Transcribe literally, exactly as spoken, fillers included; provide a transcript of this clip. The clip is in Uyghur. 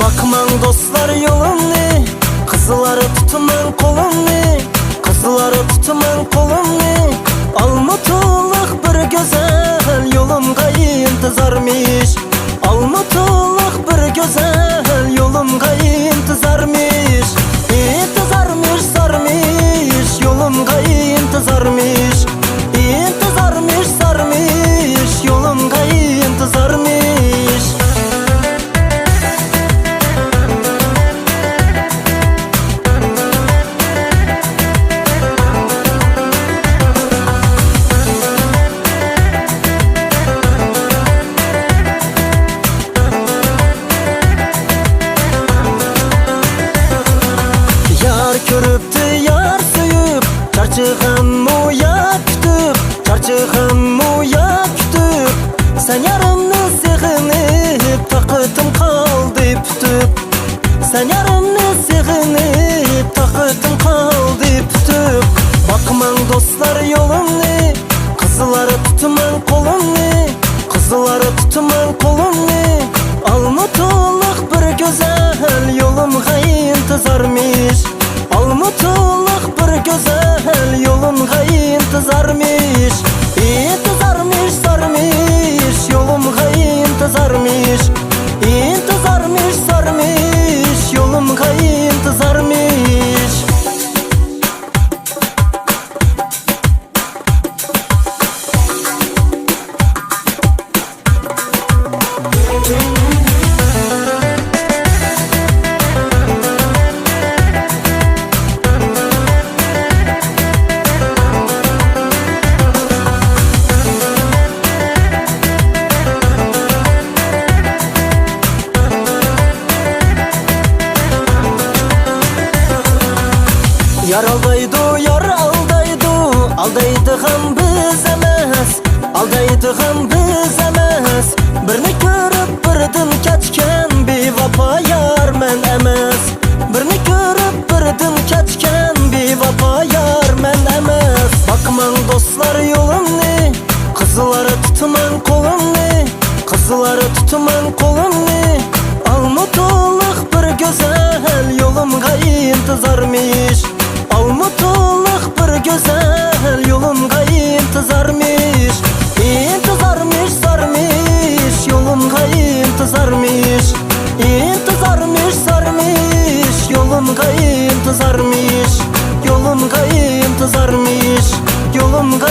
باقماڭ دوستلار يولۇمنى، قىزلار تۇتىمەن قولۇمنى، قىزلار تۇتىمەن قولۇمنى. ئالمۇتىلىق بىر گۈزەل يولۇمغا ئىنتىزارمىش. ئالمۇتىلىق بىر گۈزەل يولۇمغا ئىنتىزارمىش. ئىنتىزارمىش، زارمىش، يولۇمغا ئىنتىزارمىش. ئىنتىزارمىش، زارمىش، يولۇمغا ئىنتىزارمىش. يار كۆرۈپتۇ يار سۆيۈپ، چارچىغانمۇ يار كۈتۈپ، چارچىغانمۇ يار كۈتۈپ. سەن يارىمنى سېغىنىپ، تاقىتىم قالدى پۈتۈپ. سەن يارىمنى سېغىنىپ، تاقىتىم قالدى پۈتۈپ. باقماڭ دوستلار يولۇمنى، قىزلار تۇتىمەن قولۇمنى، قىزلار تۇتىمەن قولۇمنى. ئالمۇتىلىق بىر گۈزەل يولۇمغا ئىنتىزارمىش. ئالمۇتىلىق بىر گۈزەل يولۇمغا ئىنتىزارمىش. ئىنتىزارمىش، زارمىش، يولۇمغا ئىنتىزارمىش. ئىنتىزارمىش، زارمىش، يولۇمغا ئىنتىزارمىش. يار ئالدايدۇ، يار ئالدايدۇ، ئالدايدىغان بىز ئەمەس. ئالدايدىغان بىز ئەمەس، بىرنى كۆرۈپ بىردىن كەچكەن بىۋاپا يار مەن ئەمەس. بىرنى كۆرۈپ بىردىن كەچكەن بىۋاپا يار مەن ئەمەس. باقماڭ دوستلار يولۇمنى، قىزلار تۇتىمەن قولۇمنى، قىزلار تۇتىمەن قولۇمنى. ئالمۇتىلىق بىر گۈزەل يولۇمغا ئىنتىزارمىش. ئالمۇتىلىق بىر گۈزەل يولۇمغا ئىنتىزارمىش. ئىنتىزارمىش، زارمىش، يولۇمغا ئىنتىزارمىش. ئىنتىزارمىش، زارمىش، يولۇمغا ئىنتىزارمىش. يولۇمغا ئىنتىزارمىش. يولۇمغا